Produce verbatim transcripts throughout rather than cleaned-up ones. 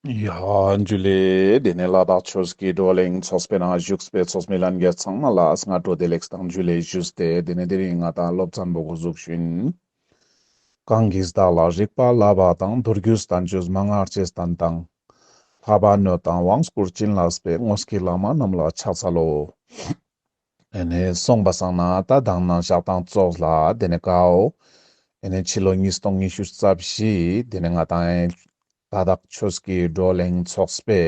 ཡ་འཇུ་ལེ། དེ་ནས་ལ་དྭགས་ཆོས་ཀྱི་བགྲོ་གླེང་ཚོགས་པའི་ནང་བཞུགས་པའི་ཚོགས་མི་ལྷན་རྒྱས་ཚང་མ་ལ་སྔ་དྲོ་བདེ་ལེགས་དང་འཇུ་ལེ་ཞུས་ཏེ། དེ་ནས་དེ་རིང་ང་ཏང་སློབ་ཚན་པོ་འགོ་འཛུགས་ཞུ་ཡིན། གང་གིས་བདག་ལ་རིག་པ་བསླབ་པ་དང་། མདོ་རྒྱུད་བསྟན་བཅོས་མན་ངག་རྗེས་བསྟན་དང་། ལྷག་པར་སྣོད་དང་དབང་བསྐུར་བྱིན་བརླབས་པའི། དངོས་ཀྱི་བླ་མ་རྣམས་ལ་ཕྱག་འཚལ་ལོ། ཨེ་ནེ་སོང་པ་སང་ན་ད་དང་ནང་ཞག་དང་ཙོགས་ལ་དེ་ནས་གའོ། ཨེ་ནེ་ཕྱི་ལོ་ཉིས་སྟོང་ཉི་ཤུ་རྩ་བཞི་དེ་ནས་ང་ཏང་ལ་དྭགས་ཆོས་ཀྱི་བགྲོ་གླེང་ཚོགས་པའི་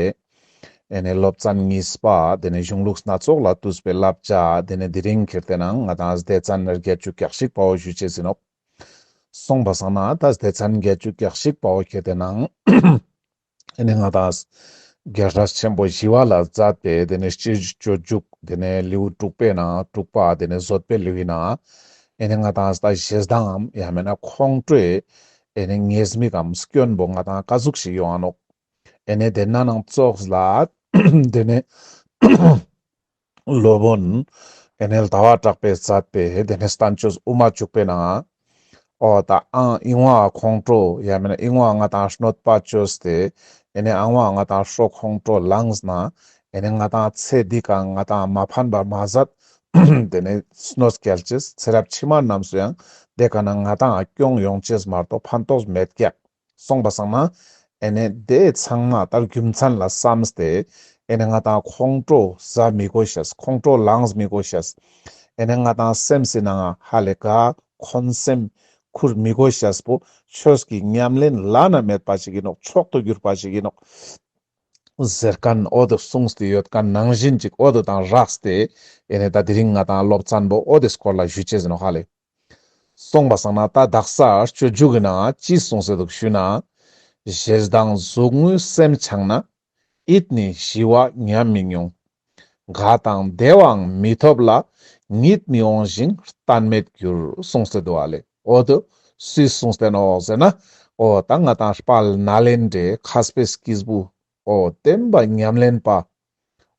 ཨེ་ནེ་སློབ་ཚན་གཉིས་པ་དེ་ནས་གཞུང་ལུགས་སྣ་ཚོགས་ལས་བཏུས་པའི་བསླབ་བྱ་དེ་ནས་དེ་རིང་ཁྱེར་ཏེ་ནང་ང་ཏང་སྡེ་ཚན་བརྒྱད་ཅུ་གྱ་གཅིག་པའོ་ཞུ་ཅེས་ཡིན་ནོག། སོང་པ་སང་ན་ད་སྡེ་ཚན་བརྒྱད་ཅུ་གྱ་གཅིག་པའོ་ཁྱེར་ཏེ་ནང་ཨེ་ནེ་ང་ཏང་རྒྱལ་སྲས་ཆེན་པོ་ཞི་བ་ལྷས་མཛད་པའི་དེ་ནས་སྤྱོད་སྤྱོད་འཇུག་དེ་ནས་ལེའུ་དྲུག་པའི་ནང་དྲུག་པ་དེ་ནས་བཟོད་པའི་ལེའུའི་ནང་ཨེ་ནེ་ང་ཏང་ད་ཞེ་སྡང་ངམ་ཡང་མེད་ན་ཁོང་ཁྲོའི་ཨེ་ནེ་ཉེས་དམིགས་ངམ་སྐྱོན་པོ་ང་ཏང་ག་ཟུག་ཞིག་ཡོང་ང་ནོག། ཨེ་ནེ་དེ་ན་ནང་ཙོགས་ལ་དེ་ནས་སློབ་དཔོན་ཨེ་ནེ་ཟླ་བ་གྲགས་པས་མཛད་པའི་དེ་ནས་བསྟན་བཅོས་དབུ་མ་འཇུག་པའི་ནང་འོ་ད་ཨང་ཨིན་བ་ཁོང་ཁྲོ་ཡང་མེད་ན་ཨིན་བ་ང་ཏང་གནོད་པ་བཅོས་ཏེ་ཨེ་ནེ་ཨང་བ་ང་ཏང་ཁྲོ་ཁོང་ཁྲོ་ལངས་ན་ཨེ་ནེ་ང་ཏང་ཚེ་འདི་ཀ་ང་ཏང་མ་ཕན་པ་མ་ཟད་དེ་ནས་གནོད་སྐྱེལ་ཅེས། ཚེ་རབས་ཕྱི་མ་རྣམས་སུ་ཡང་དེ་ཀ་ན་ང་ཏང་སྐྱོན་ཡོང་ཅེས་མ་གཏོགས་ཕན་ཐོགས་མེད་ཀྱག། སོང་པ་སང་ན་ཨེ་ནེ་དེ་ཚང་མ་ད་རྒྱུ་མཚན་ལ་བསམས་ཏེ་ཨེ་ནེ་ང་ཏང་ཁོང་ཁྲོ་ཟ་མི་དགོས་ཤེས། ཁོང་ཁྲོ་ལངས་མི་དགོས་ཤེས། ཨེ་ནེ་ང་ཏང་སེམས་སི་ནང་ཧ་ལས་ག་འཁོན་སེམས་ཁུར་མི་དགོས་ཤེས་པོ་ཆོས་ཀྱི་ཉམས་ལེན་བླ་ན་མེད་པ་ཞིག་ཡིན་ནོག། མཆོག་ཏུ་གྱུར་པ་ཞིག་ཡིན་ནོག་ཟེར་མཁན་འོ་དོ་གསུངས་ཏེ་ཡོད་མཁན་ནང་བཞིན་ཅིག་འོ་དོ་དང་སྦྲགས་ཏེ་ཨེ་ནེ་ད་དེ་རིང་ང་ཏང་སློབ་ཚན་པོ་འོ་དེ་སྐོར་ལ་ཞུ་ཅེས་ཡིན་ནོག་ཧ་ལས། སོང་པ་སང་ན་ད་དག་ས་སྤྱོད་འཇུག་གི་ནང་ཅི་གསུངས་སེ་འདུག་ཞུ་ན། ཞེ་སྡང་ཟུག་རྔུའི་སེམས་འཆང་ན། ཡིད་ནི་ཞི་བ་ཉམས་མི་མྱོང་། དགའ་དང་བདེ་བའང་མི་ཐོབ་ལ། གཉིད་མི་འོང་ཞིང་གཏན་མེད་འགྱུར། གསུངས་སེ་འདུག་ཨ་ལེ། འོ་དོ་སུས་གསུངས་ཏེ་ནོག་ཟེར་ན། འོ་ད་ང་ཏང་དཔལ་ནཱ་ལེནྡྲའི་མཁས་པའི་སྐྱེས་བུ། འོ་བདེན་པ་ཉམས་ལེན་པ།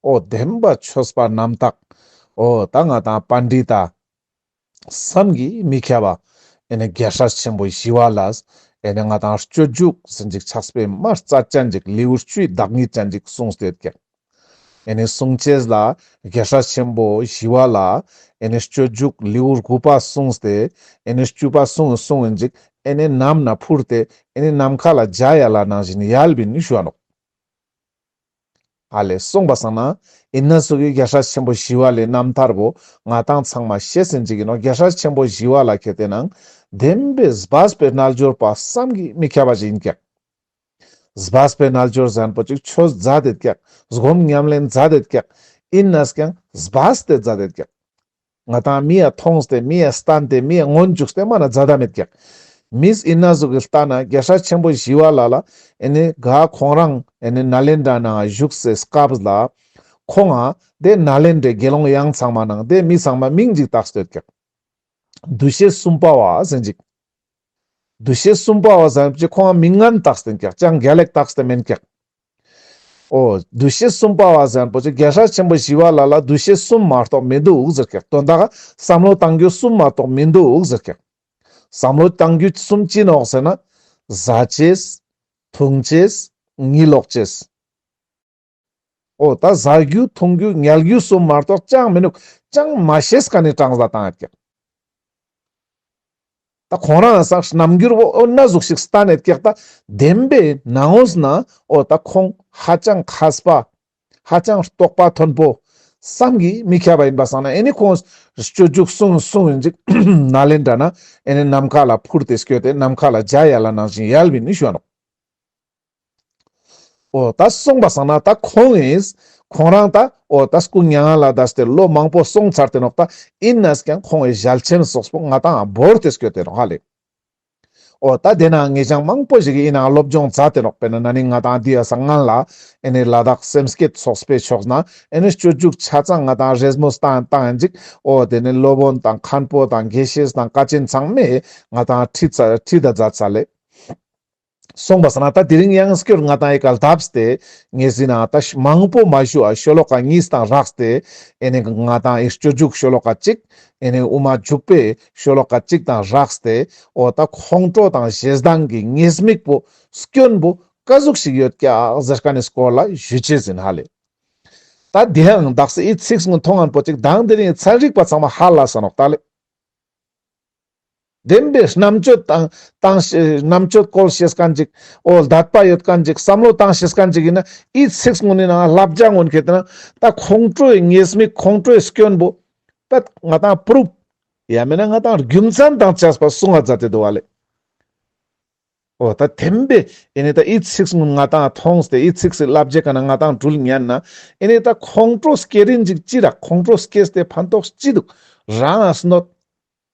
འོ་བདེན་པ་ཆོས་པ་རྣམ་དག། འོ་ད་ང་ཏང་པཎྜི་ཏ། བསམ་གྱིས་མི་ཁྱབ་པ། ཨེ་ནེ་རྒྱལ་སྲས་ཆེན་པོ་ཞི་བ་ལྷས། ཨེ་ནེ་ང་ཏང་སྤྱོད་འཇུག་ཟེར་ཅིག་ཕྱག་དཔེ་མ་རྩ་ཅན་ཅིག་ལེའུ་བཅུའི་བདག་ཉིད་ཅན་ཅིག་གསུངས་ཏེ་ཡོད་ཀྱག། ཨེ་ནེ་གསུང་ཅེས་ལ་རྒྱལ་སྲས་ཆེན་པོ་ཞི་བ་ལྷས། ཨེ་ནེ་སྤྱོད་འཇུག་ལེའུ་དགུ་པ་གསུངས་ཏེ། ཨེ་ནེ་བཅུ་པ་གསུངས་གསུངས་ཡིན་ཅིག་ཨེ་ནེ་ནམ་མཁའ་ལ་འཕུར་ཏེ། ཨེ་ནེ་ནམ་མཁའ་ལ་འཇའ་ཡལ་ལ་ནང་བཞིན་ཡལ་བིན་ཞུ་བ་ནོག། ཨ་ལེ་སོང་པ་སང་ན་ཨིན་ན་ཟུག་གི་རྒྱལ་སྲས་ཆེན་པོ་ཞི་བ་ལྷའི་རྣམ་ཐར་བོ་ང་ཏང་ཚང་མ་ཤེས་ཟིན་ཅིག་ཡིན་ནོག། རྒྱལ་སྲས་ཆེན་པོ་ཞི་བ་ལྷ་ཁྱེར་ཏེ་ནང་བདེན་པའི་སྦས་པའི་རྣལ་འབྱོར་པ་བསམ་གྱིས་མི་ཁྱབ་པ་ཞིག་ཡིན་ཀྱག། སྦས་པའི་རྣལ་འབྱོར་ཟེར་མཁན་པོ་ཅིག་ཆོས་མཛད་དེད་ཀྱག། སྒོམ་ཉམས་ལེན་མཛད་དེད་ཀྱག། ཨིན་ན་ཀྱང་སྦས་ཏེ་མཛད་དེད་ཀྱག། ང་ཏང་མི་ཡ་མཐོང་སྟེ་མི་ཡ་བསྟན་ཏེ་མི་ཡ་མངོན་འཇུག་སྟེ་མ་ན་མཛད་ད་མེད་ཀྱག། མིས་ཨིན་ན་ཟུག་གི་ལྟ་ན་རྒྱལ་སྲས་ཆེན་པོ་ཞི་བ་ལྷ་ལ་ཨེ་ནེ་ག་ཁོང་རང་ཨེ་ནེ་ནཱ་ལེནྡྲ་ནང་བཞུགས་སའི་སྐབས་ལ་ཁོང་ང་དེ་ནཱ་ལེནྡྲའི་དགེ་སློང་ཡང་ཚང་མ་ནང་དེ་མི་ཚང་མ་མིང་ཅིག་བཏགས་ཏེ་ཡོད་ཀྱག། འདུ་ཤེས་གསུམ་པ་བ་ཟེར་ཅིག། འདུ་ཤེས་གསུམ་པ་བ་ཟེར་ཅིག་ཁོང་ང་མིང་ངན་བཏགས་ཏེ་ཡོད་ཀྱག། ཅང་རྒྱལ་ལེགས་བཏགས་ཏེ་མེན་ཀྱག། འོ་འདུ་ཤེས་གསུམ་པ་བ་ཟེར་མཁན་པོ་ཅིག་རྒྱལ་སྲས་ཆེན་པོ་ཞི་བ་ལྷ་ལ་འདུ་ཤེས་གསུམ་མ་གཏོགས་མི་འདུག་ཟེར་ཀྱག། དོན་དག་བསམ་བློ་བཏང་རྒྱུ་གསུམ་མ་གཏོགས་མི་འདུག་ཟེར་ཀྱག། བསམ་བློ་བཏང་རྒྱུ་གསུམ་ཅི་ནོག་ཟེར་ན། ཟ་ཅེས། འཐུང་ཅེས། གཉིད་ལོག་ཅེས། འོ་ད་ཟ་རྒྱུ་འཐུང་རྒྱུ་ཉལ་རྒྱུ་གསུམ་མ་གཏོགས་ཅང་མི་ནུག། ཅང་མ་ཤེས་མཁན་ནི་གྲངས་ལ་བཏང་ཡོད་ཀྱག། ད་ཁོང་རང་ས་རྣམ་འགྱུར་བོ་འོ་ན་ཟུག་ཞིག་སྟན་ཡོད་ཀྱག། ད་བདེན་པའི་ནང་ངོས་ན་འོ་ད་ཁོང་ཧ་ཅང་མཁས་པ། ཧ་ཅང་རྟོགས་པ་མཐོན་པོ། བསམ་གྱིས་མི་ཁྱབ་པ་ཡིན་པ་སང་ན་ཨེ་ནེ་ཁོང་སྤྱོད་འཇུག་གསུང་གསུང་ཡིན་ཅིག་ནཱ་ལེནྡྲ་ན་ཨེ་ནེ་ནམ་མཁའ་ལ་འཕུར་ཏེ་སྐྱོད་དེ་ནམ་མཁའ་ལ་འཇའ་ཡལ་ལ་ནང་བཞིན་ཡལ་བིན་ནི་ཞུ་བ་ནོག། འོ་ད་སོང་པ་སང་ན་ད་ཁོང་ངིས་ཁོང་རང་ད་འོ་ད་སྐུ་མྱ་ངན་ལས་འདས་ཏེ་ལོ་མང་པོ་སོང་ཚར་ཏེ་ནོག། ད་ཨིན་ན་ཀྱང་ཁོང་ངི་ཞལ་ཆེམས་སོགས་པོ་ང་ཏང་བོར་ཏེ་སྐྱོད་དེ་ནོག་ཧ་ལེ། འོ་ད་དེ་ན་ངེད་ཅག་མང་པོ་ཞིག་གིས་ཨིན་ན་སློབ་སྦྱོང་མཛད་དེ་ནོག། དཔེར་ན་ན་ནིང་ང་ཏང་འདི་ཡ་ས་ང་ལ་ཨེ་ནེ་ལ་དྭགས་སེམས་བསྐྱེད་ཚོགས་པའི་ཕྱོགས་ན་ཨེ་ནེ་སྤྱོད་འཇུག་ཆ་ཚང་ང་ཏང་རེས་མོས་བཏང་བཏང་ཡིན་ཅིག། འོ་དེ་ནེ་སློབ་དཔོན་དང་མཁན་པོ་དང་དགེ་བཤེས་དང་བཀའ་ཆེན་ཚང་མས་ང་ཏང་ཁྲིད་ཚ་ཁྲིད་ད་མཛད་ཚ་ལེ། སོང་པ་སང་ན་ད་དེ་རིང་ཡང་སྐྱོར་ང་ཏང་ཨི་ཀ་ལྡབས་ཏེ་ངེས་ཟིན་ན་ད་མང་པོ་མ་ཞུ་བ་ཤོ་ལོ་ཀ་གཉིས་དང་རགས་ཏེ་ཨེ་ནེ་ང་ཏང་ཨི་སྤྱོད་འཇུག་ཤོ་ལོ་ཀ་གཅིག་ཨེ་ནེ་དབུ་མ་འཇུག་པའི་ཤོ་ལོ་ཀ་གཅིག་དང་རགས་ཏེ་འོ་ད་ཁོང་ཁྲོ་དང་ཞེ་སྡང་གི་ཉེས་དམིགས་པོ་སྐྱོན་པོ་ ཀ་ཟུག་ཞིག་ཡོད་ཀྱག་ཟེར་ཁན་ནི་སྐོར་ལ་ཞུ་ཅེས་ཨིན་ཧ་ལེ། ད་དེའང་དག་ས་འི་ཚིག་གུན་ཐོང་ཁན་པོ་ཅིག་དང་དེ་རིང་ཚན་རིག་པ་ཚང་མ་ཧ་ལས་ས་ནོག་ད་ལེ། བདེན་པའི་རྣམ་དཔྱོད་དང་དང་རྣམ་དཔྱོད་བཀོལ་ཤེས་ཁན་ཅིག་འོ་དད་པ་ཡོད་ཁན་ཅིག་བསམ་བློ་བཏང་ཤེས་ཁན་ཅིག་ཨིན་ན་འི་ཚིག་གུན་ནི་ནང་བསླབ་བྱ་གུན་ཁེ་ཏེ་ན་ད་ཁོང་ཁྲོའི་ཉེས་དམིགས་ཁོང་ཁྲོའི་སྐྱོན་པོ་པད་ང་ཏང་པུ་རུབ་ཡང་མེན་ན་ང་ཏང་རྒྱུ་མཚན་དང་བཅས་པ་གསུང་ང་མཛད་དེ་འདུག་ཧ་ལེ། འོ་ད་བདེན་པའི་ཨེ་ནེ་ད་འི་ཚིག་གུན་ང་ཏང་ཐོང་སྟེ་འི་ཚིག་སི་བསླབ་བྱའི་ཀ་ནེ་ང་ཏང་འགྲུལ་ཉན་ན་ཨེ་ནེ་ད་ཁོང་ཁྲོ་སྐྱེ་རིན་ཅིག་ཅི་རག་ཁོང་ཁྲོ་སྐྱེས་ཏེ་ཕན་ཐོགས་ཅི་འདུག་རང་ལ་གནོད།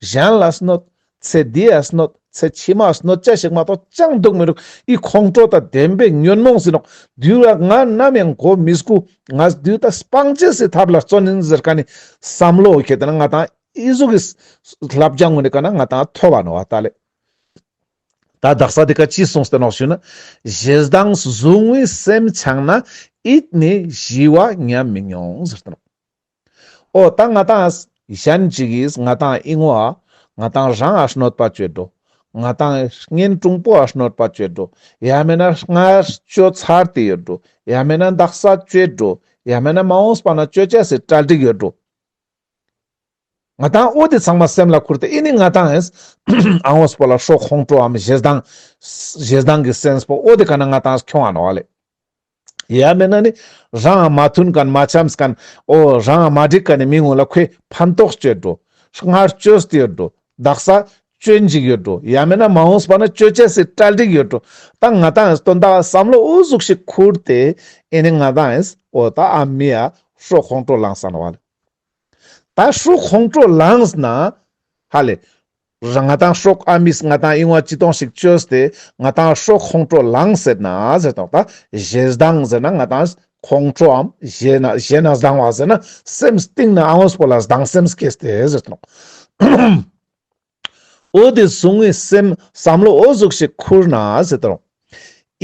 གཞན་ལ་གནོད། ཚེ་འདི་ཡ་གནོད། ཚེ་ཕྱི་མ་གནོད་ཅེས་ཤིག་མ་གཏོགས་ཅང་འདུག་མི་རུག་འི་ཁོང་ཁྲོ་ད་བདེན་པའི་ཉོན་མོངས་ཨིན་ནོག་དུས་ལ་ང་ནམ་ཡང་མགོ་མི་སྒུར། ང་དུས་ད་སྤང་ཅེས་སི་ཐབས་ལ་བརྩོན་ཨིན་ཟེར་ཁན་ནི་བསམ་བློ་ཁེ་ཏེ་ན་ང་ཏང་འི་ཟུག་གི་བསླབ་བྱ་གུན་ནི་ཀ་ནེ་ང་ཏང་ཐོབ་བ་ནོག་ད་ལེ། ད་དག་ས་དེ་ཀ་ཅི་གསུངས་ཏེ་ནོག་ཞུ་ན། ཞེ་སྡང་གཟུང་བའི་སེམས་འཆང་ན། ཡིད་ནི་ཞི་བ་ཉམས་མི་མྱོང་ཟེར་ཏེ་ནོག་འོ་ད་ང་ཏང་གཞན་ཅིག་གིས་ང་ཏང་ཨིན་བ། ང་ཏང་རང་ང་གནོད་པ་ཅོས་འགྲོ། ང་ཏང་གཉེན་དྲུང་པོ་ང་གནོད་པ་ཅོས་འགྲོ། ཡང་མེན་ན་སྔར་ཅོ་ཚར་ཏེ་ཡོད་འགྲོ། ཡང་མེན་ན་དག་ས་ཅོས་འགྲོ། ཡང་མེན་ན་མ་འོངས་པ་ན་ཅོ་ཅེས་སི་གྲ་སྒྲིག་ཡོད་འགྲོ། ང་ཏང་འོ་དེ་ཚང་མ་སེམས་ལ་ཁུར་ཏེ་ཨེ་ནེ་ང་ཏང་ཨེ་ནེ་ཨ་འོས་པོ་ལ་ཤོ་ཁོང་ཁྲོའམ་ཞེ་སྡང་ཞེ་སྡང་གི་སེམས་པོ་འོ་དེ་ཀ་ནེ་ང་ཏང་ཁྱོང་ང་ནོག་ལེ། ཡང་མེན་ན་ནི་རང་མ་མཐུན་ཁན་མ་འཆམས་ཁན་འོ་རང་མ་འགྲིག་ཁན་ནི་མི་གུན་ལ་ཁོས་ཕན་ཐོགས་ཅོས་འགྲོ། སྔར་ཅོས་ཏེ་ཡོད་འགྲོ། དག་ས་ཅོ་ཨིན་ཅིག་ཡོད་འགྲོ། ཡང་མེན་ན་མ་འོངས་པ་ན་ཅོ་ཅེས་སི་གྲ་སྒྲིག་ཡོད་འགྲོ། ད་ང་ཏང་ཨེ་ནེ་དོན་དག་བསམ་བློ་འོ་ཟུག་ཞིག་ཁུར་ཏེ་ཨེ་ནེ་ང་ཏང་ཨེ་ནེ་འོ་ད་ཨ་མི་ཡ་ཤོ་ཁོང་ཁྲོ་ལངས་ས་ནོག་ལེ། ད་ཤོ་ཁོང་ཁྲོ་ལངས་ན་ཧ་ལེ། རང་ང་ཏང་ཤོ་ཨ་མིས་ང་ཏང་ཨིན་བ་ཅི་ཏོང་ཞིག་ཅོས་ཏེ་ང་ཏང་ཤོ་ཁོང་ཁྲོ་ལངས་ཟེར་ན་ཟེར་ཏེ་ནོག་ད་ཞེ་སྡང་ཟེར་ན་ང་ཏང་ཁོང་ཁྲོའམ་ཞེ་ན་ཞེ་ན་སྡང་བ་ཟེར་ན་སེམས་གཏིང་ནེ་ཨ་འོས་པོ་ལ་སྡང་སེམས་སྐྱེས་ཏེ་ཟེར་ཏེ་ནོག་འོ་དེ་གཟུང་བའི་སེམས་བསམ་བློ་འོ་ཟུག་ཞིག་ཁུར་ན་ཟེར་ཏེ་ནོག་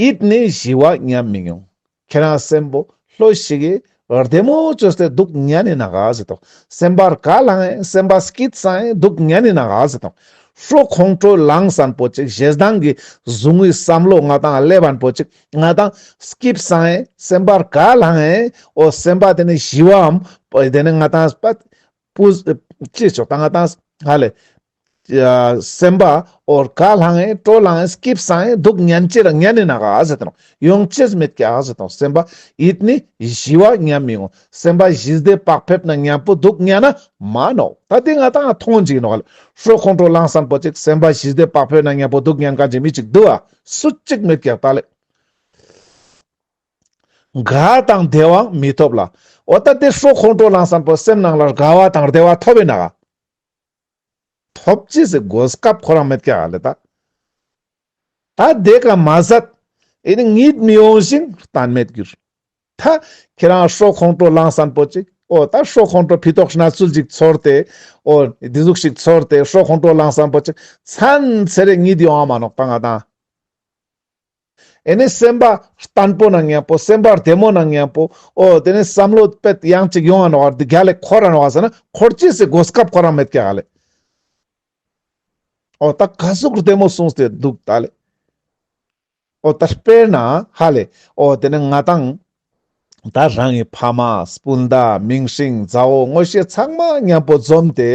ཡིད་ནི་ཞི་བ་ཉམས་མི་མྱོང་། ཁྱེད་རང་སེམས་པོ་ལྷོད་ཤིག་གི་བདེ་མོ་ཅོས་ཏེ་དུག་ཉན་ནི་ན་ག་ཟེར་ཏོ། སེམས་པ་དགའ་ལང་ངེ་སེམས་པ་སྐྱིད་སང་ངེ་དུག་ཉན་ནི་ན་ག་ཟེར་ཏོ། ཤོ་ཁོང་ཁྲོ་ལངས་སན་པོ་ཅིག་ཞེ་སྡང་གི་གཟུང་བའི་བསམ་བློ་ང་ཏང་སླེབས་སན་པོ་ཅིག་ང་ཏང་སྐྱིད་སང་ངེ་སེམས་པ་དགའ་ལང་ངེ་འོ་སེམས་པ་དེ་ནི་ཞི་བའམ་དེ་ནི་ང་ཏང་སྤ་པུ་ཅི་ཆོག་ད་ང་ཏང་ཧ་ལེ། ཡ་སེམས་པ་འོ་དགའ་ལང་ངེ་སྤྲོ་ལང་ངེ་སྐྱིད་སང་ངེ་དུག་ཉན་ཅེས་ར་ཉན་ནི་ན་ག་ཟེར་ཏོ། ཡོང་ཅེས་མེད་ཀྱག་ཟེར་ཏོ། སེམས་པ་ཡིད་ནི་ཞི་བ་ཉམས་མི་འོང་། སེམས་པ་ཞི་བདེ་བག་ཕེབས་ན་ཉམ་པོ་དུག་ཉན་ན་མ་ནོག། ད་དེ་ང་ཏང་མཐོང་ཅིག་ནོག་ལེ། ཤོ་ཁོང་ཁྲོ་ལངས་སན་པོ་ཅིག་སེམས་པ་ཞི་བདེ་བག་ཕེབས་ན་ཉམ་པོ་དུག་ཉན་ཁན་ཅིག་མི་ཅིག་དུག་ག། སུ་ཅིག་མེད་ཀྱག་ད་ལེ། དགའ་དང་བདེ་བའང་མི་ཐོབ་ལ། འོ་ད་དེ་ཤོ་ཁོང་ཁྲོ་ལངས་སན་པོ་སེམས་ནང་ལ་དགའ་བ་དང་བདེ་བ་ཐོབ་ཡིན་ན་ག། ཐོབ་ཅེས་སི་གོ་སྐབས་ཁོ་རང་མེད་ཀྱག་ལེ་ད། ད་དེ་ཀ་མ་ཟད་ཨེ་ནི་གཉིད་མི་འོང་ཞིང་གཏན་མེད་འགྱུར། ད་ཁྱེད་རང་ཤོ་ཁོང་ཁྲོ་ལངས་སན་པོ་ཅིག་འོ་ད་ཤོ་ཁོང་ཁྲོ་ཕི་ཏོག་གནས་ཚུལ་ཅིག་ཚོར་ཏེ་འོ་དེ་ཟུག་ཞིག་ཚོར་ཏེ་ཤོ་ཁོང་ཁྲོ་ལངས་སན་པོ་ཅིག་ཚན་ཚེ་རེ་གཉིད་ཡོང་ང་མ་ནོག་ད་ང་ཏང་། ཨེ་ནི་སེམས་པ་བརྟན་པོ་ན་ཉམ་པོ་སེམས་པ་བདེ་མོ་ན་ཉམ་པོ་འོ་དེ་ནི་བསམ་བློ་དཔེ་ཡང་ཅིག་ཡོང་ང་ནོག་ག་དེ་རྒྱ་ལེ་འཁོར་ར་ནོག་ག་ཟེར་ན་འཁོར་ཅེས་སི་གོ་སྐབས་ཁོ་རང་མེད་ཀྱག་ལེ། འོ་ད་ག་ཟུག་བདེ་མོ་གསུངས་ཏེ་དུག་ད་ལེ། འོ་ད་དཔེར་ན་ཧ་ལེ་འོ་དེ་ནི་ང་ཏང་ད་རང་གི་ཕ་མ་སྤུན་ཟླ་མིང་སྲིང་མཛའ་བོ་ངོ་ཤེས་ཚང་མ་ཉམ་པོ་འཛོམས་ཏེ་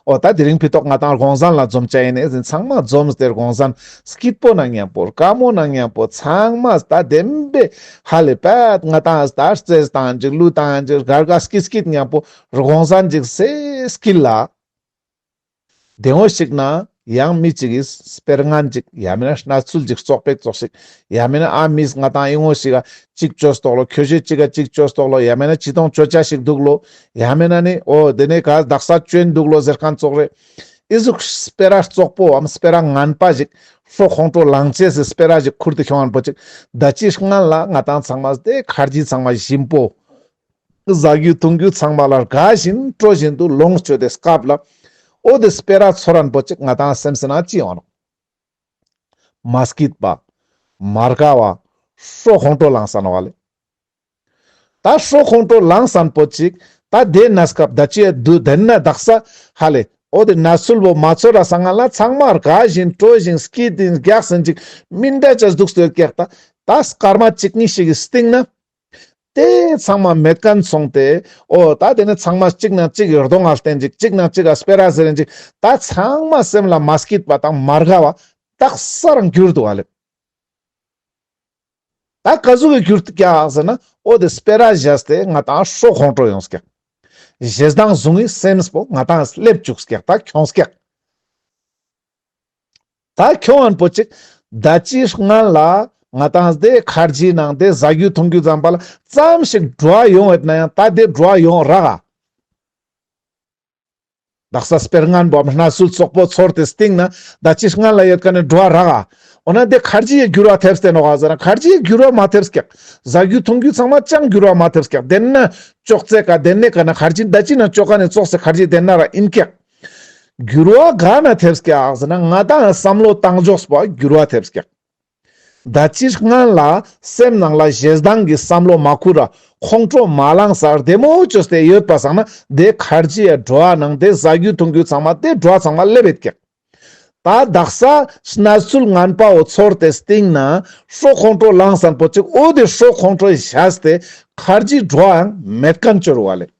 འོ་ད་དེ་རིང་ཕི་ཏོག་ང་ཏང་རྒོང་ཟན་ལ་འཛོམས་ཅ་ཡིན་ནི་ཚང་མ་འཛོམས་ཏེ་རྒོང་ཟན་སྐྱིད་པོ་ན་ཉམ་པོ་དགའ་མོ་ན་ཉམ་པོ་ཚང་མ་ད་བདེན་པའི་ཧ་ལེ་པད་ང་ཏང་ད་རྩེས་བཏང་ཅིག་གླུ་བཏང་ཅིག་དགའ་དགའ་སྐྱིད་སྐྱིད་ཉམ་པོ་རྒོང་ཟན་ཅིག་སེ་སྐྱིད་ལ། དེ་འོ་ཞིག་ན་ཡང་མི་ཅིག་གིས་དཔེར་ངན་ཅིག་ཡང་མེན་ན་གནས་ཚུལ་ཅིག་བཙོག་པོ་བཙོག་ཞིག་ཡང་མེན་ན་ཨ་མིས་ང་ཏང་ཨིན་ངོ་ཞིག་ག་ཅིག་ཅོས་ཏོག་ལོ། ཁྱོ་ཤེས་ཅིག་ག་ཅིག་ཅོས་ཏོག་ལོ། ཡང་མེན་ན་ཅི་ཏོང་ཅོ་ཅ་ཞིག་དུག་ལོ། ཡང་མེན་ན་ནི་འོ་དེ་ནི་ག་དག་ས་ཅོན་དུག་ལོ་ཟེར་ཁན་ཙོགས་རེ། ཨི་ཟུག་སྤེ་ར་བཙོག་པོའམ་སྤེ་ར་ངན་པ་ཞིག་ཤོ་ཁོང་ཁྲོ་ལངས་ཅེས་སི་སྤེ་ར་ཞིག་ཁུར་ཏེ་ཁྱོང་ངན་པོ་ཅིག་ད་ཅི་སྔན་ལ་ང་ཏང་ཚང་མ་དེ་ཁར་ཇི་ཚང་མ་ཞིམ་པོ། བཟའ་རྒྱུ་འཐུང་རྒྱུ་ཚང་མ་ལ་དགའ་བཞིན་སྤྲོ་བཞིན་དུ་ལོངས་སྤྱོད་དེ་སྐབས་ལ། འོ་དེ་སྤེ་ར་ཚོར་རན་པོ་ཅིག་ང་ཏང་སེམས་སི་ནང་ཅི་ཡོང་ནོག། མ་སྐྱིད་པ། མ་དགའ་བ། ཤོ་ཁོང་ཁྲོ་ལངས་ས་ནོག་ལེ། ད་ཤོ་ཁོང་ཁྲོ་ལངས་སན་པོ་ཅིག་ད་དེ་ན་སྐབས་ད་ཅི་དུ་དེ་ན་དག་ས་ཧ་ལེ། འོ་དེ་ན་ཚུལ་བོ་མ་ཚོར་ར་སང་ང་ལ་ཚང་མ་དགའ་བཞིན་སྤྲོ་བཞིན་སྐྱིད་དེ་རྒྱགས་སེན་ཅིག་མི་འདྲ་ཅེས་དུག་སྟེ་ཡོད་ཀྱག་ད། ད་སྐར་མ་གཅིག་གཉིས་ཤིག་གི་སྟིང་ན་དེ་ཚང་མ་མེད་མཁན་སོང་སྟེ། འོ་ད་དེ་ནི་ཚང་མ་གཅིག་ན་གཅིག་གི་གདོང་ང་བསྟན་ཅིག་གཅིག་ན་གཅིག་ག་སྤེ་ར་ཟེར་རིན་ཅིག་ད་ཚང་མ་སེམས་ལ་མ་སྐྱིད་པ་དང་མ་དགའ་བ་དག་ས་རང་གྱུར་འདུག་ཨ་ལེ། ད་ག་ཟུག་གི་གྱུར་ཀྱག་ཟེར་ན། འོ་དེ་སྤེ་ར་བཞག་སྟེ་ང་ཏང་ཧྲོ་ཁོང་ཁྲོ་ཡོང་ཀྱག་ཞེ་སྡང་བཟུང་བའི་སེམས་པོ་ང་ཏང་སླེབས་བཅུག་ཀྱག་ད་ཁྱོངས་ཀྱག་ད་ཁྱོང་ཨན་པོ་ཅིག་ད་ཅི་སྔན་ལ་ང་ཏང་དེ་ཁར་ཇི་ནང་དེ་ཟ་རྒྱུ་འཐུང་རྒྱུ་ཙམ་པ་ལ་ཙམ་ཞིག་འགྲོ་བ་ཡོང་ཡོད་ན་ཡང་ད་དེ་འགྲོ་བ་ཡོང་རག་ག་དག་ས་སྤེར་ངན་པོའམ་གནས་ཚུལ་བཙོག་པོ་ཚོར་ཏེ་སྟིང་ན་ད་ཅི་སྔན་ལ་ཡོད་མཁན་ནི་འགྲོ་བ་རག་ག་འོ་ན་དེ་ཁར་ཇི་ཡི་འགྱུར་བ་ཐེབས་ཏེ་ནོག་ག་ཟེར་ན། ཁར་ཇི་ཡི་འགྱུར་བ་མ་ཐེབས་ཀྱག་ཟ་རྒྱུ་འཐུང་རྒྱུ་ཚང་མ་ཅང་འགྱུར་བ་མ་ཐེབས་ཀྱག་དེ་ན་ཅོག་ཙེ་ཀ་དེ་ནེ་ཀ་ན་ཁར་ཇི་ད་ཅི་ན་ཅོ་ཀ་ནེ་ཙོགས་སེ་ཁར་ཇི་དེ་ན་ར་ཨིན་ཀྱག་འགྱུར་བ་ག་ན་ཐེབས་ཀྱག་ཟེར་ན། ང་ཏང་བསམ་བློ་བཏང་ཕྱོགས་པོ་འགྱུར་བ་ཐེབས་ཀྱག་ད་ཅི་སྔན་ལ་སེམས་ནང་ལ་ཞེ་སྡང་གི་བསམ་བློ་མ་ཁུར་ར་ཁོང་ཁྲོ་མ་ལངས་ས་བདེ་མོ་བཅོས་ཏེ་ཡོད་པ་སང་ན། དེ་ཁར་ཇི་ཡ་འགྲོ་བ་ནང་དེ་ཟ་རྒྱུ་འཐུང་རྒྱུ་ཚང་མ་དེ་འགྲོ་བ་ཚང་མ་སླེབས་ཡོད་ཀྱག་ད་དག་ས་གནས་ཚུལ་ངན་པའོ་ཚོར་ཏེ་སྟིང་ན་ཧྲོ་ཁོང་ཁྲོ་ལངས་ས་པོ་ཅིག་འོ་དེ་ཧྲོ་ཁོང་ཁྲོ་བཞག་སྟེ་ཁར་ཇི་འགྲོ་བའང་མེད་མཁན་ཅོ་རུ་བ་ལེ།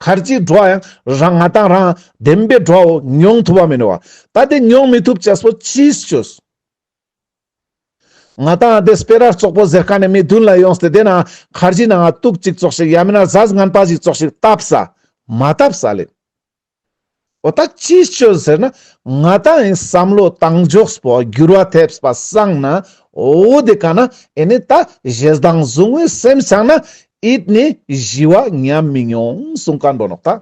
ཁར་ཇི་འགྲོ་བ་ཡང་རང་ང་ཏང་རང་བདེན་པའི་འགྲོ་བའོ་མྱོང་ཐུབ་པ་མིན་ནོ་བ། ད་དེ་མྱོང་མི་ཐུབ་ཅེས་པོ་ཅིས་ཅོས། ང་ཏང་དེ་སྤེ་ར་བཙོག་པོ་ཟེར་མཁན་ནི་མི་མདུན་ལ་ཡོངས་ཏེ་དེ་ན་ཁར་ཇི་ནང་ང་དུག་ཅིག་ཙོགས་ཤིག་ཡང་མིན་ན་ཟས་ངན་པ་ཞིག་ཙོགས་ཤིག་བཏབ་ས་མ་བཏབ་ས་ལེ། འོ་ད་ཅིས་ཅོས་ཟེར་ན། ང་ཏང་ཡིན་བསམ་བློ་བཏང་ཕྱོགས་པོ་འགྱུར་བ་ཐེབས་པ་སང་ན། འོ་དེ་ཀ་ན་ཨེ་ནི་ད་ཞེ་སྡང་བཟུང་བའི་སེམས་སང་ན་ཨིད་ནི་ཞི་བ་ཉམས་མི་མྱོང་གསུང་མཁན་པོ་ནོག་ད།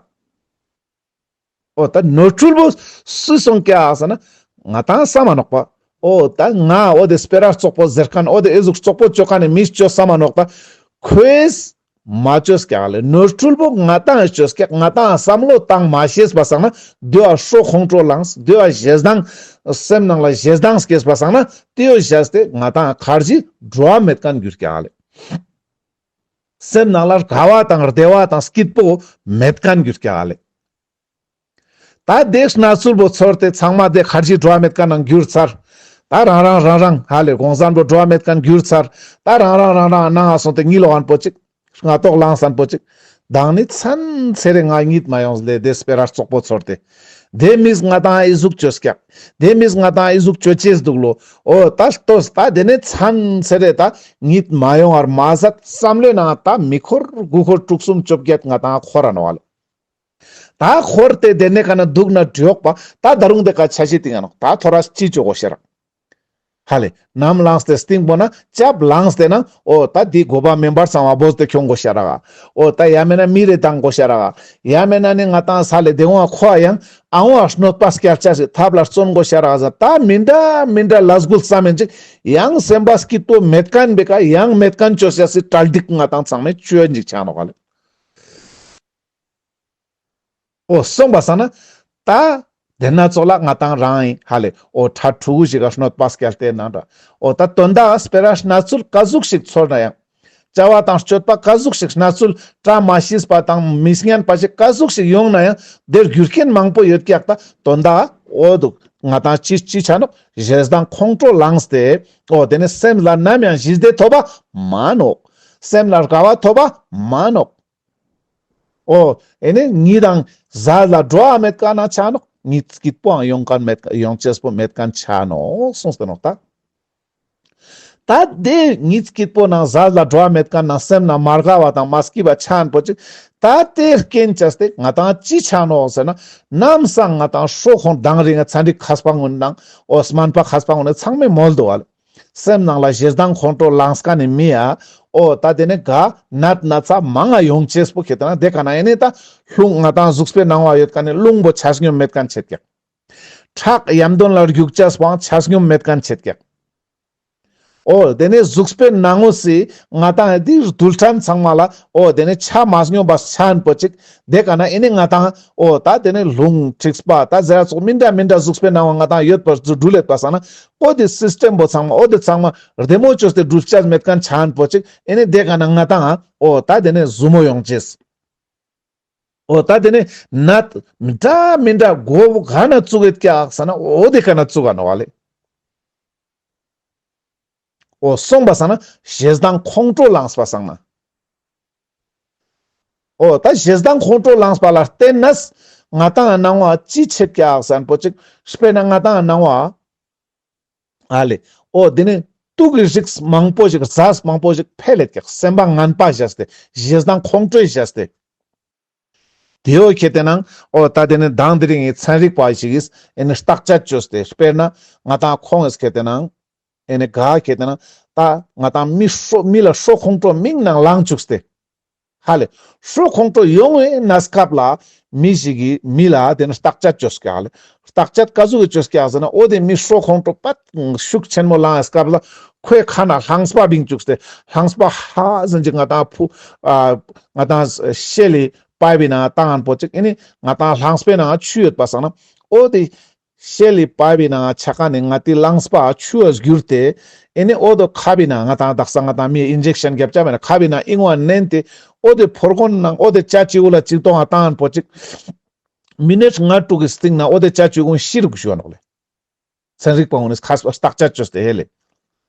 འོ་ད་ནོར་འཁྲུལ་པོ་སུས་སོང་ཀྱག་ཟེར་ན། ང་ཏང་བསམ་མ་ནོག་པ། འོ་ད་ང་འོ་དེ་སྤེ་ར་བཙོག་པོ་ཟེར་མཁན་འོ་དེ་ཨེ་ཟུག་བཙོག་པོ་ཅོ་མཁན་ནི་མིས་ཅོས་བསམ་མ་ནོག་ད། ཁོས་མ་ཅོས་ཀྱག་ལེ། ནོར་འཁྲུལ་པོ་ང་ཏང་ཅོས་ཀྱག་ང་ཏང་བསམ་བློ་བཏང་མ་ཤེས་པ་སང་ན་དེ་བ་ཧྲོ་ཁོང་ཁྲོ་ལངས། དེ་བ་ཞེ་སྡང་སེམས་ནང་ལ་ཞེ་སྡང་སྐྱེས་པ་སང་ན་དེ་བ་བཞག་སྟེ་ང་ཏང་ཁར་ཇི་འགྲོ་བ་མེད་མཁན་འགྱུར་ཀྱག་ལེ། སེམས་ནང་ལ་དགའ་བ་དང་བདེ་བ་དང་སྐྱིད་པོ་མེད་མཁན་འགྱུར་ཀྱག་ལེ། ད་དེ་གནས་ཚུལ་པོ་ཚོར་ཏེ་ཚང་མ་དེ་ཁར་ཇི་འགྲོ་བ་མེད་མཁན་ནང་འགྱུར་ཚར། ད་རང་རང་རང་རང་ཧ་ལེ་གོང་ས་པོ་འགྲོ་བ་མེད་མཁན་འགྱུར་ཚར། ད་རང་རང་རང་རང་ནང་ང་སོང་སྟེ་གཉིད་ལོག་ཨན་པོ་ཅིག་སྔ་ཏོག་ལངས་ཨན་པོ་ཅིག་དང་ནི་ཚན་ཚེ་རེ་ང་གཉིད་མ་ཡོངས་ལེ། དེ་སྤེ་ར་བཙོག་པོ་ཚོར་ཏེ། དེ་མིས་ང་ཏང་ཨི་ཟུག་ཅོས་ཀྱག་དེ་མིས་ང་ཏང་ཨི་ཟུག་ཅོ་ཅེས་འདུག་ལོ། འོ་ད་ལྟོས་ད་དེ་ནི་ཚན་ཚེ་རེ་ད་གཉིད་མ་ཡོང་བར་མ་ཟད་བསམ་བློའི་ནང་ད་མི་འཁོར་དགུ་འཁོར་དྲུག་གསུམ་བཅོ་བརྒྱད་ང་ཏང་འཁོར་ར་ནོག་ལེ། ད་འཁོར་ཏེ་དེ་ནེ་ཀ་ན་འདུག་ན་འགྲིག་པ། ད་ད་རུང་དེ་ཀ་ཆ་ཤི་ཏིང་ཡ་ནོག་ད་ཐོ་རས་ཅི་ཅོ་གོ་ཤེ་ར། ཧ་ལེ་ནམ་ལངས་ཏེ་སྟིང་པོ་ན་ཅབ་ལངས་ཏེ་ན་འོ་ད་དེ་དགོས་པ་མེན་པར་ཚང་བ་བོས་ཏེ་ཁྱོང་གོ་ཤེ་ར་ག་འོ་ད་ཡ་མེད་ན་མི་རེ་བཏང་གོ་ཤེ་ར་ག་ཡ་མེད་ན་ནི་ང་ཏང་ས་ལེ་དེ་འོང་ཁོ་ཡང་ཨ་འོང་གནོད་པ་སྐྱལ་ཆ་ཞིག་ཐབས་ལ་བརྩོན་གོ་ཤེ་ར་ག་ཟ། ད་མི་འདྲ་མི་འདྲ་ལས་འགུལ་བསམ་ཡིན་ཅིག་ཡང་སེམས་པ་སྐྱིད་པོ་མེད་མཁན་བེ་ཀ་ཡང་མེད་མཁན་ཅོ་ཤེ་སི་གྲ་སྒྲིག་ང་ཏང་ཚང་མས་ཅོ་ཡིན་ཅིག་ཆ་ནོག་ལེ། འོ་སོང་པ་སང་ན་ད་དེ་ན་ཙོགས་ལ་ང་ཏང་རང་ཡིན་ཧ་ལེ། འོ་ཕྲ་ཕྲུ་གུ་ཞིག་ག་གནོད་པ་སྐྱལ་ཏེ་ན་འདྲ། འོ་ད་དོན་དག་སྤེ་ར་གནས་ཚུལ་ག་ཟུག་ཞིག་ཚོར་ན་ཡང་། བྱ་བ་དང་སྤྱོད་པ་ག་ཟུག་ཞིག་གནས་ཚུལ་བཀྲ་མ་ཤིས་པ་དང་མི་སྙན་པ་ཞིག་ག་ཟུག་ཞིག་ཡོང་ན་ཡང་དེར་རྒྱུ་རྐྱེན་མང་པོ་ཡོད་ཀྱག་ད་དོན་དག་འོ་འདུག་ང་ཏང་ཅི་ཅི་ཆ་ནོག་ཞེ་སྡང་ཁོང་ཁྲོ་ལངས་ཏེ། འོ་དེ་ནི་སེམས་ལ་ནམ་ཡང་ཞི་བདེ་ཐོབ་པ་མ་ནོག་སེམས་ལ་དགའ་བ་ཐོབ་པ་མ་ནོག་འོ་ཨེ་ནི་གཉིད་དང་ཟས་ལ་འགྲོ་བ་མེད་མཁན་ན་ཆ་ནོག་གཉིད་སྐྱིད་པོའང་ཡོང་མཁན་མེད་ཡོང་ཅེས་པོ་མེད་མཁན་ཆ་ནོག་གསུངས་ཏེ་ནོག་ད། ད་དེ་གཉིད་སྐྱིད་པོ་ནང་ཟས་ལ་འགྲོ་བ་མེད་མཁན་ནང་སེམས་ནང་མ་དགའ་བ་དང་མ་སྐྱིད་པ་ཆ་ཨན་པོ་ཅིག་ད་དེ་རྐྱེན་བྱས་ཏེ་ང་ཏང་ཅི་ཆ་ནོག་ཟེར་ན། ནམ་སང་ང་ཏང་ཧྲོ་ཁོང་དང་རིང་ཚན་རིག་མཁས་པ་ངོ་ནང་འོ་སྨན་པ་མཁས་པ་ངོ་ནས་ཚང་མས་མོལ་འདུག་བ་ལེ། སེམས་ནང་ལ་ཞེ་སྡང་ཁོང་ཁྲོ་ལངས་མཁན་ནི་མི་ཡ། འོ་ད་དེ་ནི་ག་ནད་ན་ཚ་མང་ང་ཡོང་ཅེས་པོ་ཁེ་ཏེ་ན་དེ་ཀ་ན་ཨེ་ནི་ད་རླུང་ང་ཏང་གཟུགས་པོའི་ནང་བ་ཡོད་མཁན་ནི་རླུང་པོ་ཆ་སྙོམས་མེད་མཁན་ཆེད་ཀྱག་ཁྲག་ཡམ་དོན་ལ་རྒྱུག་ཅེས་པོའང་ཆ་སྙོམས་མེད་མཁན་ཆེད་ཀྱག་འོ་དེ་ནི་གཟུགས་པོའི་ནང་ངོ་སི་ང་ཏང་དེ་རྡུལ་ཕྲན་ཚང་མ་ལ་འོ་དེ་ནི་ཆ་མ་སྙོམས་པ་ཆ་ཨན་པོ་ཅིག་དེ་ཀ་ན་ཨེ་ནི་ང་ཏང་འོ་ད་དེ་ནི་རླུང་མཁྲིས་པ་ད་ཟེར་ཙོགས་མི་འདྲ་མི་འདྲ་གཟུགས་པོའི་ནང་བ་ང་ཏང་ཡོད་པ་འགྲུལ་ལེད་པ་སང་ན་འོ་དེ་སིས་ཊེམ་པོ་ཚང་མ་འོ་དེ་ཚང་མ་བདེ་མོ་བཅོས་ཏེ་འགྲུལ་ཅེས་མེད་མཁན་ཆ་ཨན་པོ་ཅིག་ཨེ་ནི་དེ་ཀ་ན་ང་ཏང་འོ་ད་དེ་ནི་ཟུར་མོ་ཡོང་ཅེས། འོ་ད་དེ་ནི་ནད་མི་འདྲ་མི་འདྲ་མགོ་བོ་ག་ན་བཙུགས་ཡོད་ཀྱག་ཟེར་ན་འོ་དེ་ཀ་ན་བཙུགས་ག་ནོག་བ་ལེ། འོ་སོང་པ་སང་ན་ཞེ་སྡང་ཁོང་ཁྲོ་ལངས་པ་སང་ན། འོ་ད་ཞེ་སྡང་ཁོང་ཁྲོ་ལངས་པ་ལ་བརྟེན་ནས་ང་ཏང་སྣང་བ་ཅི་ཆེད་ཀྱག་ཟེར་ན་པོ་ཅིག་དཔེར་ན་ང་ཏང་སྣང་བ། ཨ་ལེ། འོ་དེ་ནི་དུག་གི་རིགས་མང་པོ་ཞིག་རྫས་མང་པོ་ཞིག་འཕེལ་ལེད་ཀྱག་སེམས་པ་ངན་པ་བཞག་སྟེ་ཞེ་སྡང་ཁོང་ཁྲོས་བཞག་སྟེ། དེའོ་ཁེ་ཏེ་ནང་འོ་ད་དེ་ནི་མདང་དེ་རིང་གི་ཚན་རིག་པ་ཞིག་གིས་ཨེ་ནི་བརྟག་དཔྱད་བཅོས་ཏེ་དཔེར་ན་ང་ཏང་ཁོང་ངིས་ཁེ་ཏེ་ནང་ཨེ་ནི་ག་ཁེ་ཏེ་ནང་ད་ང་ཏང་མི་ཧྲོ་མི་ལ་ཧྲོ་ཁོང་ཁྲོ་མིག་ནང་ལངས་བཅུག་སྟེ། ཧ་ལེ། ཧྲོ་ཁོང་ཁྲོ་ཡོང་བའི་གནས་སྐབས་ལ་མི་ཞིག་གིས་མི་ལ་དེ་ནི་བརྟག་དཔྱད་བཅོས་ཀྱག་ཧ་ལེ། བརྟག་དཔྱད་ག་ཟུག་གི་བཅོས་ཀྱག་ཟེར་ན་འོ་དེ་མི་ཧྲོ་ཁོང་ཁྲོ་པད་ཤུགས་ཆེན་མོ་ལངས་པའི་སྐབས་ལ་ཁོའི་ཁ་ནས་རླངས་པ་བིང་བཅུག་སྟེ་རླངས་པ་ཧ་ཟེར་ཅིག་ང་ཏང་ཕུ་ཨ་ང་ཏང་ཤེལ་ལི་པའི་བི་ནང་བཏང་ཨན་པོ་ཅིག་ཨེ་ནི་ང་ཏང་རླངས་པའི་ནང་ཆུ་ཡོད་པ་སང་ན་འོ་དེ་ཤེལ་ལི་པའི་བི་ནང་ཆ་ཁན་ནི་ང་ཏི་རླངས་པ་ཆུ་བ་གྱུར་ཏེ་ཨེ་ནི་འོ་དོ་ཁ་བི་ནང་ང་ཏང་དག་ས་ང་ཏང་མི་ཨིན་ཇེག་ཤན་རྒྱབ་ཅ་མེད་ན་ཁ་བི་ནང་ཨིང་བ་མནན་ཏེ་འོ་དེ་ཕོར་གོན་ནང་འོ་དེ་ཅ་ཅིའུ་ལ་ཅིག་གཏོང་ང་བཏང་ཨན་པོ་ཅིག་མི་ནཊ་ལྔ་དྲུག་གི་སྟིང་ནེ་འོ་དེ་ཅ་ཅིའུ་གུན་ཤི་རུག་ཞུ་བ་ནོག་ལེ། ཚན་རིག་པ་གུན་ནི་ཁ་བརྟག་དཔྱད་བཅོས་ཏེ་ཧེ་ལེ།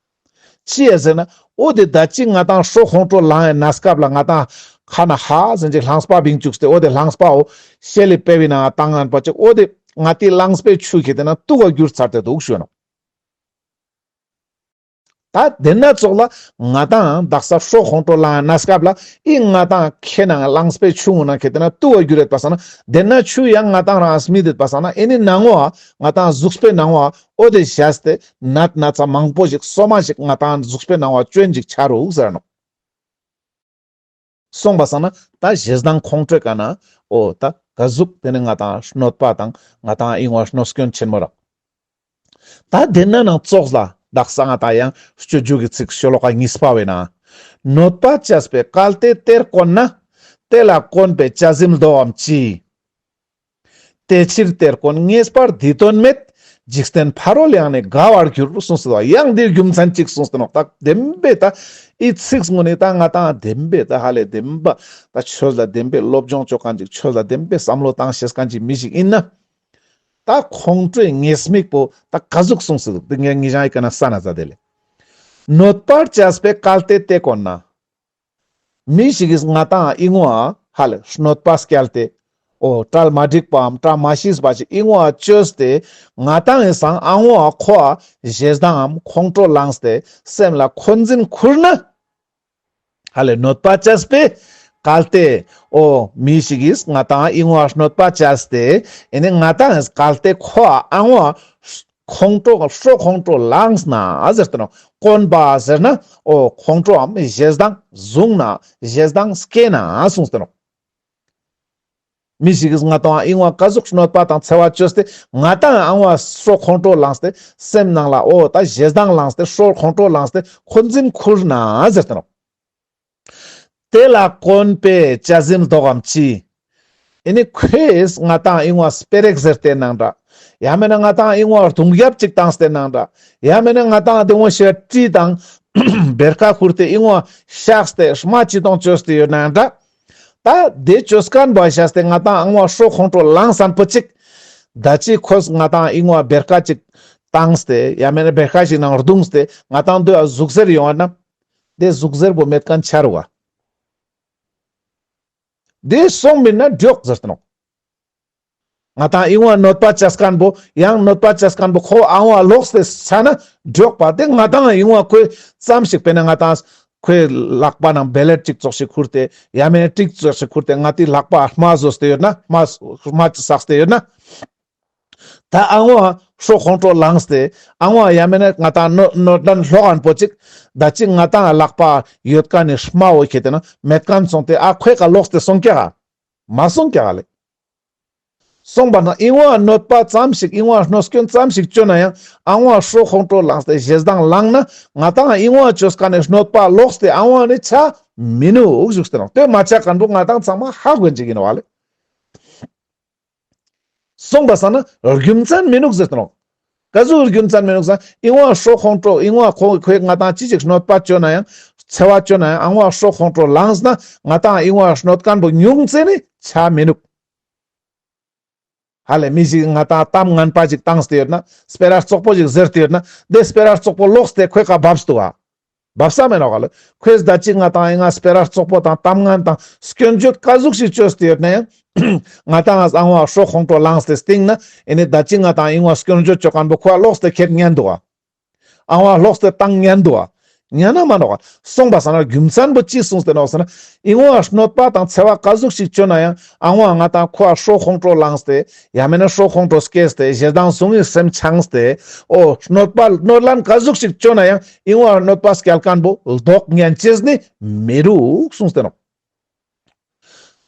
ཅི་ཡ་ཟེར་ན་འོ་དེ་ད་ཅི་ང་ཏང་ཧྲོ་ཁོང་ཁྲོ་ལངས་ཡ་གནས་སྐབས་ལ་ང་ཏང་ཁ་ནས་ཧ་ཟེར་ཅིག་རླངས་པ་བིང་བཅུག་སྟེ་འོ་དེ་རླངས་པའོ་ཤེལ་ལི་པའི་བི་ནང་བཏང་ཨན་པོ་ཅིག་འོ་དེ་ང་ཏི་རླངས་པའི་ཆུ་ཁེ་ཏེ་ནང་དུག་ག་གྱུར་ཚར་ཏེ་དུག་ཞུ་བ་ནོག་ད་དེ་ན་ཙོགས་ལ་ང་ཏང་དག་ས་ཧྲོ་ཁོང་ཁྲོ་ལངས་ཡ་གནས་སྐབས་ལ་ཨི་ང་ཏང་ཁེ་ནང་རླངས་པའི་ཆུ་གུན་ནང་ཁེ་ཏེ་ནང་དུག་ག་གྱུར་ཡོད་པ་སང་ན་དེ་ན་ཆུ་ཡང་ང་ཏང་རང་མི་དེད་པ་སང་ན་ཨེ་ནི་ནང་བ་ང་ཏང་གཟུགས་པོའི་ནང་བ་འོ་དེ་བཞག་སྟེ་ནད་ན་ཚ་མང་པོ་ཞིག་སོ་མ་ཞིག་ང་ཏང་གཟུགས་པོའི་ནང་བ་བཅོ་ཨིན་ཅིག་ཆ་རུག་ཟེར་ནོག་སོང་པ་སང་ན་ད་ཞེ་སྡང་ཁོང་ཁྲོའི་ཀ་ནེ་འོ་ད་ག་ཟུག་དེ་ནི་ང་ཏང་གནོད་པ་དང་ང་ཏང་ཨིང་བ་གནོད་སྐྱོན་ཆེན་མོ་རག་ད་དེ་ན་ནང་ཙོགས་ལ་དག་ས་ང་ཏང་ཡང་སྤྱོད་འཇུག་གི་ཚིག་ཤོ་ལོ་ཀ་གཉིས་པ་བས་ན། གནོད་པ་བྱས་པས་གལ་ཏེ་དེར་བཀོན་ན། དེ་ལ་བཀོན་པའི་བྱ་ཟིན་ལྡོག་གམ་ཅི། དེ་ཕྱིར་དེར་བཀོན་ངེས་པར་འདི་དོན་མེད། འཇིག་རྟེན་ཕ་རོལ་ཡང་ནི་དགའ་བར་འགྱུར། གསུངས་སོ། ཡང་འདིའི་རྒྱུ་མཚན་ཅིག་གསུངས་ཏེ་ནོག་ད་བདེན་པའི་ད་ཨི་ཚིག་གུན་ནི་ད་ང་ཏང་བདེན་པའི་ད་ཧ་ལས་བདེན་པ་ད་ཆོས་ལ་བདེན་པའི་སློབ་སྦྱོང་ཅོ་ཁན་ཅིག་ཆོས་ལ་བདེན་པའི་བསམ་བློ་བཏང་ཤེས་ཁན་ཅིག་མི་ཞིག་ཨིན་ན། ད་ཁོང་ཁྲོའི་ཉེས་དམིགས་པོ་ད་ག་ཟུག་གསུངས་སོ་འདུག་དེ་ངས་ཉེ་ཞང་ཨི་ཀ་ནེ་ས་ན་ཛད་དེ་ལེ། གནོད་པ་བྱས་པས་གལ་ཏེ་དེར་བཀོན་ན། མི་ཞིག་གིས་ང་ཏང་ཨིང་བ་ཧ་ལས་གནོད་པ་བསྐྱལ་ཏེ། འོ་གྲལ་མ་འགྲིག་པའམ་གྲལ་མ་ཤིས་པ་ཞིག་ཨིང་བ་བཅོས་ཏེ་ང་ཏང་ཨིན་སང་ཨང་བ་ཁོའ་ཞེ་སྡང་ངམ་ཁོང་ཁྲོ་ལངས་ཏེ་སེམས་ལ་འཁོན་འཛིན་ཁུར་ན། ཧ་ལས་གནོད་པ་བྱས་པས་གལ་ཏེ། འོ་མི་ཞིག་གིས་ང་ཏང་ཨིང་བ་གནོད་པ་བྱས་ཏེ་ཨེ་ནི་ང་ཏང་གལ་ཏེ་ཁོའ་ཨང་བ་ཁོང་ཁྲོ་ཧྲོ་ཁོང་ཁྲོ་ལངས་ན་ཟེར་ཏེ་ནོག་བཀོན་པ་ཟེར་ན་འོ་ཁོང་ཁྲོའམ་ཞེ་སྡང་བཟུང་ན་ཞེ་སྡང་སྐྱེས་ན་གསུངས་ཏེ་ནོག་མི་ཞིག་གིས་ང་ཏང་ཨིང་བ་ག་ཟུག་གནོད་པ་དང་འཚེ་བ་བཅོས་ཏེ་ང་ཏང་ཨང་བ་ཧྲོ་ཁོང་ཁྲོ་ལངས་ཏེ་སེམས་ནང་ལ་འོ་ད་ཞེ་སྡང་ལངས་ཏེ་ཧྲོ་ཁོང་ཁྲོ་ལངས་ཏེ་འཁོན་འཛིན་ཁུར་ན་ཟེར་ཏེ་ནོག་དེ་ལ་བཀོན་པའི་བྱ་ཟིན་ལྡོག་གམ་ཅི། ཨེ་ནི་ཁོས་ང་ཏང་ཨིང་བ་སྤེ་ར་ཞིག་ཟེར་ཏེ་ནང་འདྲ། ཡང་མེད་ན་ང་ཏང་ཨིང་བ་རྡུང་རྒྱབ་ཅིག་བཏང་སྟེ་ནང་འདྲ། ཡང་མེད་ན་ང་ཏང་དེ་བོ་ཞེ་གྲི་དང་བེར་ཀ་ཁུར་ཏེ་ཨིང་བ་གཤགས་ཏེ་རྨ་ཅི་གཏོང་བཅོས་ཏེ་ཡོད་ནང་འདྲ། ད་དེ་བཅོས་ཁན་བོ་ཤེས་ཏེ་ང་ཏང་ཨང་བ་ཧྲོ་ཁོང་ཁྲོ་ལངས་སན་པོ་ཅིག་ད་ཅི་ཁོས་ང་ཏང་ཨིང་བ་བེར་ཀ་ཅིག་བཏང་སྟེ་ཡང་མེད་ན་བེར་ཀ་ཞིག་ནང་རྡུངས་ཏེ་ང་ཏང་དེ་ཟུག་གཟེར་ཡོང་བ་ན། དེ་ཟུག་གཟེར་བོ་མེད་ཁན་ཆ་རུག་ག་དེ་སོང་མེད་ན་འགྲོགས་ཟེར་ཏེ་ནོག་ང་ཏང་ཨིང་བ་གནོད་པ་བཅོས་ཁན་བོ་ཡང་གནོད་པ་བཅོས་ཁན་བོ་ཁོ་ཨང་བ་ལོགས་ཏེ་ཆ་ན་འགྲོགས་པ་དེ་ང་ཏང་ཨིང་བ་ཁོའི་ཙམ་ཞིག་དཔེར་ན་ང་ཏང་ཁོའི་ལག་པ་ནང་བེ་ལེད་ཅིག་ཙོགས་ཤིག་ཁུར་ཏེ་ཡང་མེད་ན་གྲི་ཙོགས་ཤིག་ཁུར་ཏེ་ང་ཏི་ལག་པ་རྨ་བཟོས་ཏེ་ཡོད་ན་རྨ་རྨ་ཅིག་བསགས་ཏེ་ཡོད་ན། ད་ཨང་བ་ཧྲོ་ཁོང་ཁྲོ་ལངས་ཏེ་ཨང་བ་ཡང་མེད་ན་ང་ཏང་གནོད་གནོད་ལན་ལོག་ཁན་པོ་ཅིག་ད་ཅི་ང་ཏང་ལག་པ་ཡོད་ཁན་ནི་རྨ་བོ་ཁྱེར་ཏེ་ན་མེད་ཁན་སོང་སྟེ་ཨ་ཁོའི་ཀ་ལོགས་ཏེ་སོང་ཀྱག་ག་མ་སོང་ཀྱག་ག་ལེ། སོང་པ་ན་ཨིང་བ་གནོད་པ་ཙམ་ཞིག་ཨིང་བ་གནོད་སྐྱོན་ཙམ་ཞིག་བཅོས་ན་ཡང་ཨང་བ་ཧྲོ་ཁོང་ཁྲོ་ལངས་ཏེ་ཞེ་སྡང་ལངས་ན་ང་ཏང་ཨིང་བ་བཅོས་ཁན་ནི་གནོད་པ་ལོགས་ཏེ་ཨང་བ་ནི་ཆ་མི་ནུག་ཞུགས་ཏེ་ནོག་དེ་མ་ཆ་ཁན་བོ་ང་ཏང་ཚང་མ་ཧ་གོ་ཅིག་ཨིན་ནོག་ག་ལེ། སོང་པ་སང་ན་རྒྱུ་མཚན་མི་ནུག་ཟེར་ཏེ་ནོག་ག་ཟུག་རྒྱུ་མཚན་མི་ནུག་ཟེར་ན་ཨིང་བ་ཧྲོ་ཁོང་ཁྲོ་ཨིང་བ་ཁོ་ཁོས་ང་ཏང་ཅི་ཅིག་གནོད་པ་བཅོས་ན་ཡང་འཚེ་བ་བཅོས་ན་ཡང་ཨང་བ་ཧྲོ་ཁོང་ཁྲོ་ལངས་ན་ང་ཏང་ཨིང་བ་གནོད་ཁན་བོ་ཉུང་ཙེ་ནི་ཆ་མི་ནུག་ཧ་ལས་མི་ཞིག་ང་ཏང་གཏམ་ངན་པ་ཞིག་བཏང་སྟེ་ཡོད་ན་སྤེ་ར་རྩོག་པོ་ཞིག་ཟེར་ཏེ་ཡོད་ན་དེ་སྤེ་ར་རྩོག་པོ་ལོགས་ཏེ་ཁོའི་ཀ་བབས་ཏེ་དུག་ག་བབས་ས་མེད་ནོག་ག་ལེ། ཁོས་ད་ཅི་ང་ཏང་ཨི་ང་སྤེ་ར་རྩོག་པོ་དང་གཏམ་ངན་དང་སྐྱོན་བརྗོད་ག་ཟུག་ཞིག་བཅོས་ཏེ་ཡོད་ན་ཡང་། ང་ཏང་ཨ་ང་ཧྲོ་ཁོང་ཁྲོ་ལངས་ཏེ་སྟིང་ན་ཨེ་ནི་ད་ཅི་ང་ཏང་ཨི་ང་སྐྱོན་བརྗོད་བཅོ་མཁན་པོ་ཁོ་ལ་ལོག་སྟེ་ཁྱེར་ཉན་འདུག་ག། ཨ་ང་ལོག་སྟེ་བཏང་ཉན་འདུག་ག། ཉན་ན་མ་ནོག་ག། སོང་པ་སང་ན་རྒྱུ་མཚན་པོ་ཅི་གསུངས་ཏེ་ནོག་ཟེར་ན། ཨི་ང་གནོད་པ་དང་འཚེ་བ་ག་ཟུག་ཞིག་བཅོས་ན་ཡང་ཨ་ང་ང་ཏང་ཁོ་ཨ་ཧྲོ་ཁོང་ཁྲོ་ལངས་ཏེ་ཡང་མེད་ན་ཧྲོ་ཁོང་ཁྲོ་སྐྱེས་ཏེ་ཞེ་སྡང་ཟུག་གི་སེམས་འཆང་སྟེ། འོ་གནོད་པ་གནོད་ལན་ག་ཟུག་ཞིག་བཅོས་ན་ཡང་ཨི་ང་གནོད་པ་སྐྱལ་མཁན་པོ་ལྡོག་ཉན་ཅེས་ནི་མི་རུག་གསུངས་ཏེ་ནོག།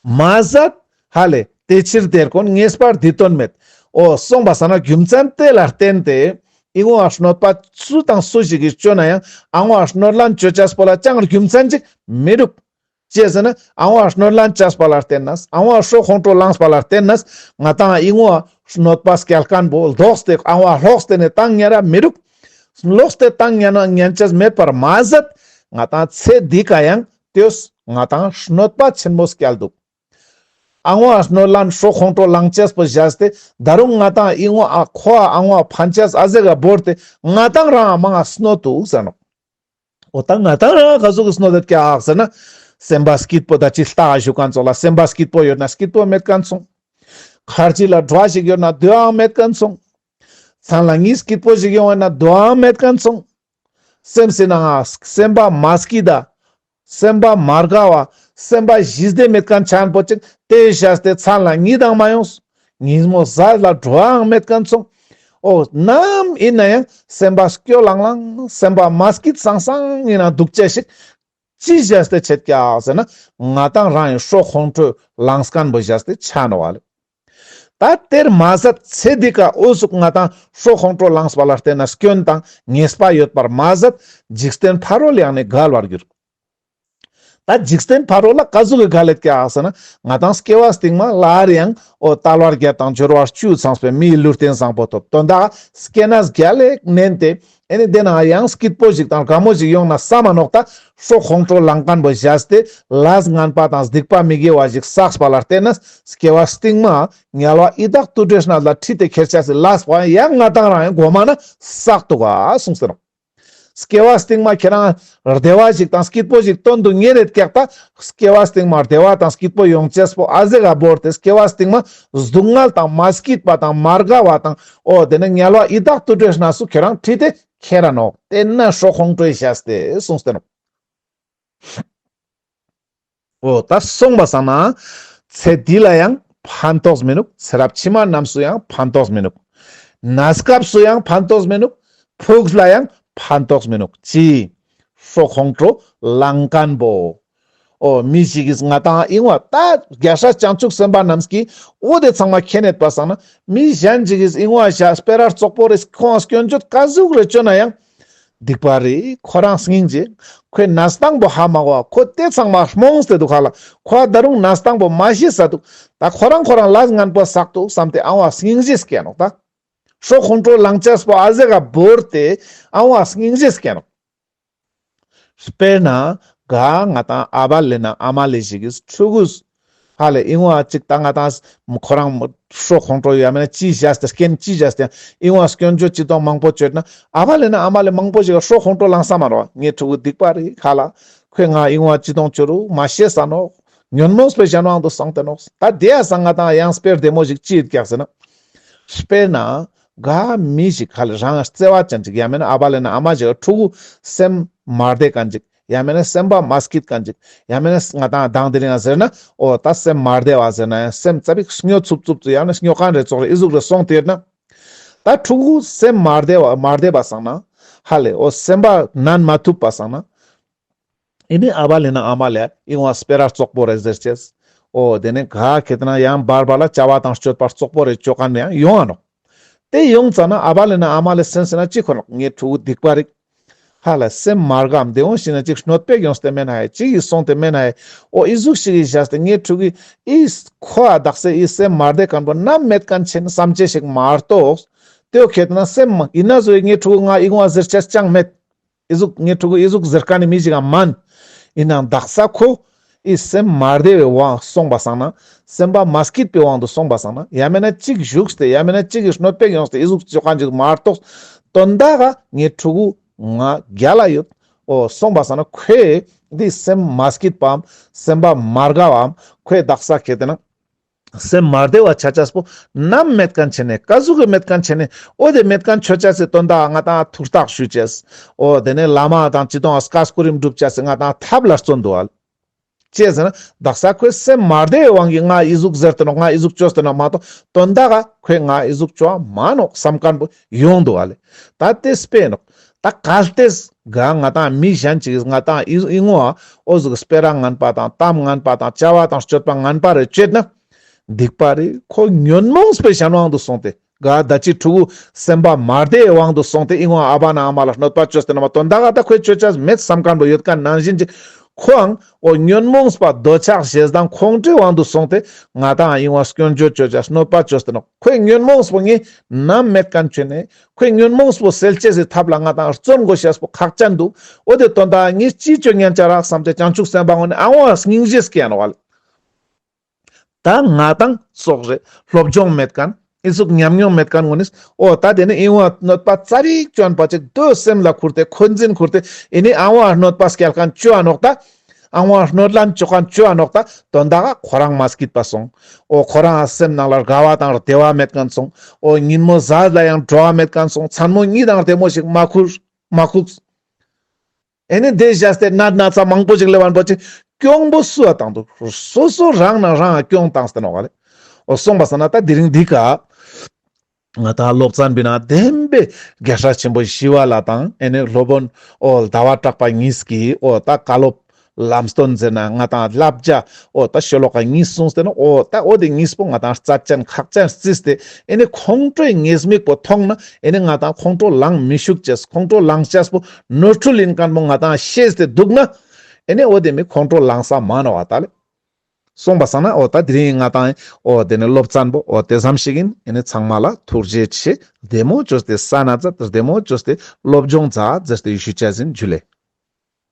མ་ཟད། ཧ་ལེ། དེ་ཕྱིར་དེར་ཀུན་ངེས་པར་འདི་དོན་མེད། འོ་སོང་པ་སང་ན་རྒྱུ་མཚན་དེ་ལ་བརྟེན་ཏེ་ཨི་ང་གནོད་པ་སུ་དང་སུ་ཞིག་གིས་བཅོས་ན་ཡང་ཨ་ང་གནོད་ལན་བཅོ་ཅེས་པོ་ལ་ཅང་རྒྱུ་མཚན་ཅིག་མི་རུག། ཅི་ཟེར་ན་ཨ་ང་གནོད་ལན་བཅོས་པ་ལ་བརྟེན་ནས་ཨ་ང་ཧྲོ་ཁོང་ཁྲོ་ལངས་པ་ལ་བརྟེན་ནས་ང་ཏང་ཨི་ང་གནོད་པ་སྐྱལ་མཁན་པོ་ལྡོག་སྟེ་ཨ་ང་ལོག་སྟེ་ནི་བཏང་ཉན་ར་མི་རུག། ལོག་སྟེ་བཏང་ཉན་ན་ཉན་ཅེས་མེད་པར་མ་ཟད་ང་ཏང་ཚེ་འདི་ཀ་ཡང་དེས་ང་ཏང་གནོད་པ་ཆེན་མོ་སྐྱལ་འདུག། ཨ་ང་གནོད་ལན་ཧྲོ་ཁོང་ཁྲོ་ལངས་ཅེས་པོ་བཞག་སྟེ་ད་རུང་ང་ཏང་ཨི་ང་ཨ་ཁོ་ཨ་ང་ཕན་ཅེས་ཨ་ཟེ་ག་བོར་ཏེ་ང་ཏང་རང་མང་ང་གནོད་འདུག་ཟེར་ནོག། འོ་ད་ང་ཏང་རང་ག་ཟུག་གི་གནོད་དེ་ཀྱག་ཟེར་ན། སེམས་པ་སྐྱིད་པོ་ད་ཅི་ལྟ་བཞུགས་མཁན་ཚོགས་ལ་སེམས་པ་སྐྱིད་པོ་ཡོད་ན་སྐྱིད་པོ་མེད་མཁན་ཚོགས། ཁར་ཅི་ལ་འགྲོ་བ་ཞིག་ཡོད་ན་སྡོད་ཡང་མེད་མཁན་ཚོགས། མཚན་ལ་གཉིད་སྐྱིད་པོ་ཞིག་ཡོང་བ་ན་སྡོད་ཡང་མེད་མཁན་ཚོགས། སེམས་སི་ནང་ང་སེམས་པ་མ་སྐྱིད་ད། སེམས་པ་མ་དགའ་བ། སེམས་པ་ཞི་བདེ་མེད་མཁན་ཆེན་པོ་ཅིག་དེ་བཞག་སྟེ་མཚན་ལ་གཉིད་དང་མ་ཡོང་། ཉིན་མོ་གཟའ་ལ་འགྲོ་བའང་མེད་མཁན་ཚོགས། འོ་ནམ་ཡིན་ན་ཡང་སེམས་པ་སྐྱོ་ལང་ལང་སེམས་པ་མ་སྐྱིད་སང་སང་ཡིན་ན་འདུག་ཅེས་ཤིག་ཅི་བཞག་སྟེ་ཆེད་ཀྱག་ཟེར་ན་ང་ཏང་རང་ཡི་ཧྲོ་ཁོང་ཁྲོ་ལངས་མཁན་པོ་བཞག་སྟེ་ཆ་ནོག་བ་ལེ། ད་དེར་མ་ཟད་ཚེ་འདི་ཀ་འོ་ཟུག་ང་ཏང་ཧྲོ་ཁོང་ཁྲོ་ལངས་པ་ལ་བརྟེན་ན་སྐྱོན་དང་ཉེས་པ་ཡོད་པར་མ་ཟད་འཇིག་རྟེན་ཕ་རོལ་ཡང་ནི་བརྒལ་བར་འགྱུར། ད་འཇིག་རྟེན་ཕ་རོལ་ལ་ག་ཟུག་གི་བརྒལ་ལེད་ཀྱག་ཟེར་ན་ང་ཏང་སྐྱེ་བ་སྟིང་མ་སླར་ཡང་འོ་དལ་བ་བརྒྱད་དང་འབྱོར་བ་བཅུ་ཚང་བའི་མིའི་ལུས་རྟེན་བཟང་པོ་ཐོབ་དོན་དག་སྐྱེ་གནས་བརྒྱ་ལས་ནན་ཏེ། ཨེ་ནི་དེ་ན་ཡང་སྐྱིད་པོ་ཞིག་དང་དགའ་མོ་ཞིག་ཡོང་ན་བསམ་མ་ནོག་ད། ཧྲོ་ཁོང་ཁྲོ་ལངས་མཁན་པོ་བཞག་སྟེ་ལས་ངན་པ་དང་སྡིག་པ་མི་དགེ་བ་ཞིག་བསགས་པ་ལ་བརྟེན་ན་སྐྱེ་བ་སྟིང་མ་དམྱལ་བ་ཡི་དྭགས་དུད་འགྲོའི་གནས་ལ་ཁྲིད་དེ་ཁྱེར་ཆ་སི་ལས་པོ་ཡང་ང་ཏང་རང་ཡང་གོ་མ་ན་བསགས་འདུག་ག་གསུངས་ཟེར་ནོག། སྐྱེ་བ་སྟིང་མ་ཁྱེད་རང་བདེ་བ་ཞིག་དང་སྐྱིད་པོ་ཞིག་དོན་དུ་གཉེར་རེད་ཀྱག་ད། སྐྱེ་བ་སྟིང་མ་བདེ་བ་དང་སྐྱིད་པོ་ཡོང་ཅེས་པོ་ཨ་ཟེ་ག་བོར་ཏེ་སྐྱེ་བ་སྟིང་མ་སྡུག་བསྔལ་དང་མ་སྐྱིད་པ་དང་མ་དགའ་བ་དང་འོ་དེ་ནི་དམྱལ་བ་ཡི་དྭགས་དུད་འགྲོའི་གནས་སུ་ཁྱེད་རང་ཁྲིད་དེ་ཁྱེར་ར་ནོག། དེ་ན་ཧྲོ་ཁོང་ཁྲོས་བཞག་སྟེ་གསུངས་ཏེ་ནོག། འོ་ད་སོང་པ་སང་ན་ཚེ་འདི་ལ་ཡང་ཕན་ཐོགས་མི་ནུག། ཚེ་རབས་ཕྱི་མ་རྣམས་སུ་ཡང་ཕན་ཐོགས་མི་ནུག། གནས་སྐབས་སུ་ཡང་ཕན་ཐོགས་མི་ནུག། ཕུགས་ལ་ཡང་ཕན་ཐོགས་མི་ནུག། ཅི། ཧྲོ་ཁོང་ཁྲོ་ལངས་མཁན་པོ། འོ་མི་ཞིག་གིས་ང་ཏང་ཨིན་བ་ད་རྒྱལ་སྲས་བྱང་ཆུབ་སེམས་དཔའ་རྣམས་ཀྱིས་འོ་དེ་ཚང་མ་མཁྱེན་ཡོད་པ་སང་ན་མི་གཞན་ཞིག་གིས་ཨིན་བ་ཞག་སྤེ་ར་རྩོག་པོ་རེ་ཁོང་སྐྱོན་བརྗོད་ག་ཟུག་རེ་བཅོས་ན་ཡང་། སྡིག་པ་རེད། ཁོ་རང་སྙིང་རྗེ། ཁོའི་གནས་སྟངས་པོ་ཧ་མ་གོ་བ་ཁོ་དེ་ཚང་མ་རྨོངས་ཏེ་འདུག་ག་ལེ། ཁོ་ད་རུང་གནས་སྟངས་པོ་མ་ཤེས་ས་འདུག། ད་ཁོ་རང་ཁོ་རང་ལས་ངན་པ་བསགས་འདུག་བསམ་སྟེ་ཨ་བ་སྙིང་རྗེ་སྐྱེ་ནོག་ད། ཧྲོ་ཁོང་ཁྲོ་ལངས་ཅེས་པོ་ཨ་ཟེ་ག་བོར་ཏེ་ཨ་བ་སྙིང་རྗེ་སྐྱེ་ནོག། དཔེར་ན་ག་ང་ཏང་ཨ་བ་ལེ་ན་ཨ་མ་ལེ་ཞིག་གིས་ཕྲུ་གུས་ཧ་ལེ་ཨིན་བ་ཅིག་ད་ང་ཏང་ཁོ་རང་ཧྲོ་ཁོང་ཁྲོ་ཡ་མེད་ན་ཅི་བཞག་སྟེ་རྐྱེན་ཅི་བཞག་སྟེ་ཨིན་བ་སྐྱོན་བརྗོད་ཅི་དང་མང་པོ་བཅོས་ན་ཨ་བ་ལེ་ན་ཨ་མ་ལེ་མང་པོ་ཞིག་ག་ཧྲོ་ཁོང་ཁྲོ་ལངས་ས་མ་རོ། ངའི་ཕྲུ་གུ་སྡིག་པ་རེད་ཧ་ལེ། ཁོས་ང་ཨིན་བ་ཅི་དང་བཅོ་རུ་མ་ཤེས་ས་ནོག། ཉོན་མོངས་པའི་གཞན་དབང་དུ་སོང་སྟེ་ནོག། ད་དེ་ཡ་སང་ང་ཏང་ཡང་དཔེ་བདེ་མོ་ཞིག་ཅི་ཡོད་ཀྱག་ཟེར་ན། དཔེར་ན་ག་མི་ཞིག་ཧ་ལེ་རང་བརྩེ་བ་ཅན་ཅིག་ཡ་མེད་ན་ཨ་བ་ལེ་ན་ཨ་མ་ཞིག་ཕྲུ་གུ་སེམས་མ་བདེ་མཁན་ཅིག་ཡ་མེད་ན་སེམས་པ་མ་སྐྱིད་མཁན་ཅིག་ཡ་མེད་ན་ང་ཏང་དང་དེ་རིང་ང་ཟེར་ན་འོ་ད་སེམས་མ་བདེ་བ་ཟེར་ན་ཡང་སེམས་ཙ་པིག་སྨྱོ་ཚུབ་ཚུབ་ཚུབ་ཡ་མེད་ན་སྨྱོ་མཁན་རེ་ཙོགས་རེ་ཨི་ཟུག་རེ་སོང་སྟེ་ཡོད་ན། ད་ཕྲུ་གུ་སེམས་མ་བདེ་བ་མ་བདེ་བ་སང་ན་ཧ་ལེ་འོ་སེམས་པ་ནན་མ་ཐུབ་པ་སང་ན། ཨེ་ནི་ཨ་བ་ལེ་ན་ཨ་མ་ལེ་ཨིན་བ་སྤེ་ར་རྩོག་པོ་རེ་ཟེར་ཅེས། འོ་དེ་ནས་ག་ཁེ་ཏེ་ན་ཡང་བར་བར་ལ་བྱ་བ་དང་སྤྱོད་པ་རྩོག་པོ་རེ་བཅོ་མཁན་ཡང་ཡོང་ང་ནོག། དེ་ཡོང་ཙ་ན་ཨ་བ་ལེ་ན་ཨ་མ་ལེ་སེམས་སེ་ན་ཅི་ཁོ་ནོག་ངའི་ཕྲུ་གུ་སྡིག་པ་རིག། ཧ་ལེ་སེམས་མ་དགའ་མ་དེ་འོང་ཞིག་ན་ཅིག་གནོད་པ་ཡོང་སྟེ་མེན་ཧ་ཡ་ཅིག་ཡིས་སོང་སྟེ་མེན་ཧ་ཡ། འོ་ཨི་ཟུག་ཞིག་གི་བཞག་སྟེ་ངའི་ཕྲུ་གུ་ཨི་ཁོ་ཨ་དག་སེ་ཨི་སེམས་མ་བདེ་མཁན་པོ་ནམ་མེད་མཁན་ཆེན་བསམ་ཅེས་ཤིག་མ་གཏོགས། དེའོ་ཁེ་ཏེ་ན་སེམས་མ་ཨིན་ན་བཟོ་ཡི་ངའི་ཕྲུ་གུ་ང་ཨི་ངོ་ཟེར་ཅེས་ཅང་མེད། ཨི་ཟུག་ངའི་ཕྲུ་གུ་ཨི་ཟུག་ཟེར་མཁན་ནི་མི་ཞིག་ག་མན། ཨིན་ནའང་དག་ས་ཁོ་ཨི་སེམས་མ་བདེ་བའི་དབང་སོང་པ་སང་ན། སེམས་པ་མ་སྐྱིད་པའི་དབང་དུ་སོང་པ་སང་ན་ཡ་མེད་ན་ཅིག་ཞུགས་ཏེ་ཡ་མེད་ན་ཅིག་གི་གནོད་པ་ཡོངས་ཏེ་ཨི་ཟུག་བཅོ་མཁན་ཅིག་མ་གཏོགས། དོན་དག་ག་ངའི་ཕྲུ་གུ་ང་རྒྱལ་ལ་ཡོད། འོ་སོང་པ་སང་ན་ཁོས་འདི་སེམས་མ་སྐྱིད་པའམ་སེམས་པ་མ་དགའ་བའམ་ཁོས་དག་ས་ཁེ་ཏེ་ན་སེམས་མ་བདེ་བ་ཆ་ཆས་པོ་ནམ་མེད་མཁན་ཆེ་ནས་ཀ་ཟུག་གི་མེད་མཁན་ཆེ་ནས། འོ་དེ་མེད་མཁན་ཆོ་ཆས་སི་དོན་དག་ང་ཏང་ཐུགས་ཐག་ཞུ་ཆས། འོ་དེ་ནས་བླ་མ་དང་ཅི་དང་བཀའ་བསྐུར་རིམ་སྒྲུབ་ཆས་སི་ང་ཏང་ཐབས་ལ་བརྩོན་འདུག་ཨ་ལེ། ཅི་ཟེར་ན་དག་ས་ཁོས་སེམས་མ་བདེ་བའི་དབང་གིས་ང་ཨི་ཟུག་ཟེར་ཏེ་ནོག། ང་ཨི་ཟུག་བཅོས་ཏེ་ནོག་མ་གཏོགས་དོན་དག་ག་ཁོས་ང་ཨི་ཟུག་བཅོ་བ་མ་ནོག་བསམ་མཁན་པོ་ཡོང་འདུག་ཨ་ལེ། ད་དེ་སྤེ་ནོག། ད་གལ་ཏེ་ག་ང་ཏང་མི་གཞན་ཅིག་གིས་ང་ཏང་ཨི་ཨི་ངོ་ཨ་འོ་ཟུག་སྤེ་ར་ངན་པ་དང་གཏམ་ངན་པ་དང་བྱ་བ་དང་སྤྱོད་པ་ངན་པ་རེ་བཅོས་ན། སྡིག་པ་རེ་ཁོ་ཉོན་མོངས་པའི་གཞན་དབང་དུ་སོང་སྟེ། ག་ད་ཅི་ཕྲུ་གུ་སེམས་པ་མ་བདེའི་དབང་དུ་སོང་སྟེ་ཨི་ངོ་ཨ་བ་ན་ཨ་མ་ལ་གནོད་པ་བཅོས་ཏེ་ན་མ་དོན་དག་ག་ད་ཁོས་བཅོ་ཆས་མེད་བསམ་མཁན་པོ་ཡོད་མཁན་ནང་བཞིན་ཅིག་ཁོའང་འོ་ཉོན་མོངས་པ་འདོད་ཆགས་ཞེ་སྡང་ཁོང་ཁྲོའི་དབང་དུ་སོང་སྟེ་ང་ཏང་ཨི་ངོ་སྐྱོན་བརྗོད་བཅོ་ཆས་གནོད་པ་བཅོས་ཏེ་ན་ཁོའི་ཉོན་མོངས་པོ་ངས་ནམ་མེད་མཁན་ཆོ་ནས་ཁོའི་ཉོན་མོངས་པོ་སེལ་ཆེས་སི་ཐབས་ལ་ང་ཏང་བརྩོན་དགོས་ཤེས་པོ་ཁག་ཅན་འདུག། འོ་དེ་དོན་དག་ངས་ཅི་བཅོ་ཉན་ཆ་རག་བསམ་སྟེ་བྱང་ཆུབ་སེམས་དཔའ་ངོ་ནས་ཨ་ངོ་སྙིང་རྗེ་སྐྱེ་ཡ་ནོག་ཨ་ལེ། ད་ང་ཏང་ཙོགས་རེ་སློབ་སྦྱོང་མེད་མཁན་ཨི་ཟུག་ཉམས་མྱོང་མེད་མཁན་ངོ་ནས་འོ་ད་དེ་ནི་ཨི་ངོ་གནོད་པ་ཙ་རིག་བཅོ་མཁན་པ་ཅིག་དོ་སེམས་ལ་ཁུར་ཏེ་འཁོན་འཛིན་ཁུར་ཏེ་ཨི་ནི་ཨ་ངོ་གནོད་པ་སྐྱལ་མཁན་བཅོ་ཨ་ནོག་ད། ཨ་ངོ་གནོད་ལན་བཅོ་མཁན་བཅོ་ཨ་ནོག་ད། དོན་དག་ག་ཁོ་རང་མ་སྐྱིད་པ་སོང་། འོ་ཁོ་རང་སེམས་ནང་ལ་དགའ་བ་དང་བདེ་བ་མེད་མཁན་སོང་། འོ་ཉིན་མོ་ཟ་ལ་ཡང་བྲོ་བ་མེད་མཁན་སོང་། མཚན་མོ་གཉིད་དང་བདེ་མོ་ཞིག་མ་ཁུག་མ་ཁུག། ཨེ་ནི་དེ་བཞག་སྟེ་ནད་ན་ཚ་མང་པོ་ཞིག་ལེབ་བ་པོ་ཅིག་གྱོང་པོ་སུ་ཨ་བཏང་འདུག། སོ་སོ་རང་ནང་རང་ཨ་གྱོང་བཏང་སྟེ་ནོག་ལེ། འོ་སོང་པ་སང་ན་ད་དེ་རིང་འདི་ཀ་ང་ཏང་སློབ་ཚན་པའི་ནང་བདེན་པའི་རྒྱལ་སྲས་ཆེན་པོ་ཞི་བ་ལྷ་དང་ཨེ་ནི་སློབ་དཔོན་འོ་ཟླ་བ་གྲགས་པ་གཉིས་ཀྱིས་འོ་ད་བཀའ་སློབ་ལམ་སྟོན་ཟེར་ན་ང་ཏང་བསླབ་བྱ་འོ་ད་ཤོ་ལོ་ཀ་གཉིས་གསུངས་ཏེ་ནོག། འོ་ད་འོ་དེ་གཉིས་པོ་ང་ཏང་རྩ་ཅན་ཁག་ཅན་རྩིས་ཏེ་ཨེ་ནི་ཁོང་ཁྲོའི་ཉེས་དམིགས་པོ་མཐོང་ན་ཨེ་ནི་ང་ཏང་ཁོང་ཁྲོ་ལངས་མི་ཤུགས་ཅེས་ཁོང་ཁྲོ་ལངས་ཅེས་པོ་ནོར་འཁྲུལ་ཡིན་མཁན་པོ་ང་ཏང་ཤེས་ཏེ་འདུག་ན་ཨེ་ནི་འོ་དེ་མི་ཁོང་ཁྲོ་ལངས་ས་མ་ནོག་བ་ད་ལེ། སོང་པ་སང་ན་འོ་ད་དེ་རིང་ང་ཏང་འོ་དེ་ནི་སློབ་ཚན་པོ་འོ་དེ་ཙམ་ཞིག་ཡིན། ཨེ་ནི་ཚང་མ་ལ་ཐུགས་རྗེ་ཆེ། བདེ་མོ་བཅོས་ཏེ་ས་ན་ཛད། བདེ་མོ་བཅོས་ཏེ་སློབ་སྦྱོང་ཛད་ཟེར་ཏེ་ཞུ་ཆ་ཡིན། ཇུ་ལེ།